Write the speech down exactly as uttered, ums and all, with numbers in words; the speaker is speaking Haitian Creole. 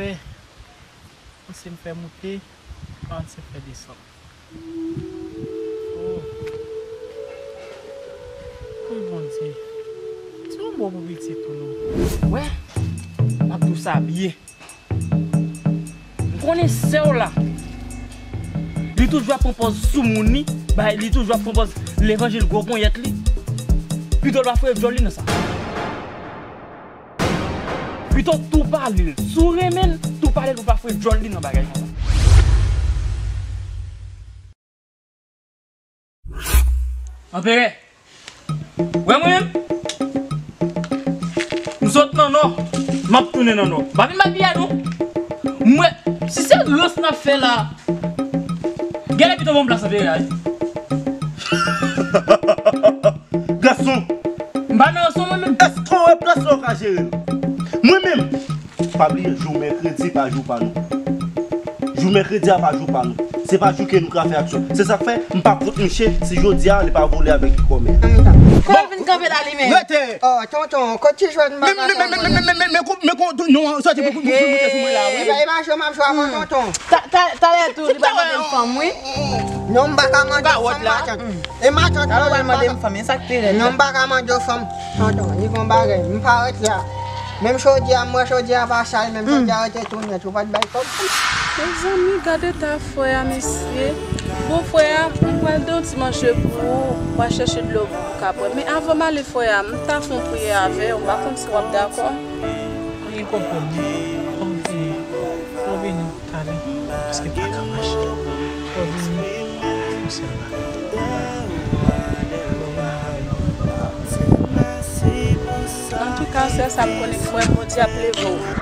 Fè, ann se m fè moute, ann se m fè desann. Oh. Wi, Bondye. Ti yon mo pou pitit ou non. Wè, m ap di w sa byen. M konnen sè w la. Li toujou ap pran pòz soumoun li, bay, li toujou ap pran pòz levanjil gwo ponyèt li. Pito l pa foure djòl li nan sa. Pito tou pale l. Si w renmen l, tou pale l pou pa foure djòl li nan bagay konsa. Anperè, wè mwen menm, m sot nan nò, m ap tounen nan nò. M pa vin bay piyay non. Mwen, si se rans n ap fè la, genlè pito ban m plas Anperè a wi. Gason, m pa nan ranson mwen menm. Èske w wè plas la w ka jere l? Mwen menm, pa bliye, jou mèkredi pa jou pa nou. Jou mèkredi a pa jou pa nou. Se pa jou ke nou ka fè aksyon. Se sa k fè, m pa kont miche si jodi a li pa vole avèk kòmè. Fò l vin kanpe la li menm. Rete! Oh, tonton, kot ti jwèt m pa ka fè ankò non. Men, men, men, men, men, men, men, men, men, men, men, soti pou, pou, pou, pou moute sou mwen la, wi. E pa, e pa jwe m ap jwe avè w, tonton. Ta, ta, talè tou, li pral mande m fanm, wi. Non, m pa ka mande w fanm, matant. E matant, talè w pral mande m fanm, e sa k pi rèd la. Non, m pa ka mande w fanm. Tonton, li gon bagay. M pa rete a. Menm chodi a, m wè chodi a pa sal, menm chodi a rete tou nèt. Ou pa t bay kòb. Mezanmi, gade ta frè a, mesye. Bon, frè a, m pral de yon ti manje pou ou. M pral chèche dlo pou ou ka bwè. Men avan m ale, frè a, m ta fè yon priyè avè w. M pa konn si w ap dakò. Mwen konprann. Fò w vini. Fò w vini. Talè, paske m pa ka mache. Fò w vini pou sèl bagay. Fò w vini avè m. Antouka, sè sa, m konnen frè Bondye ap leve w.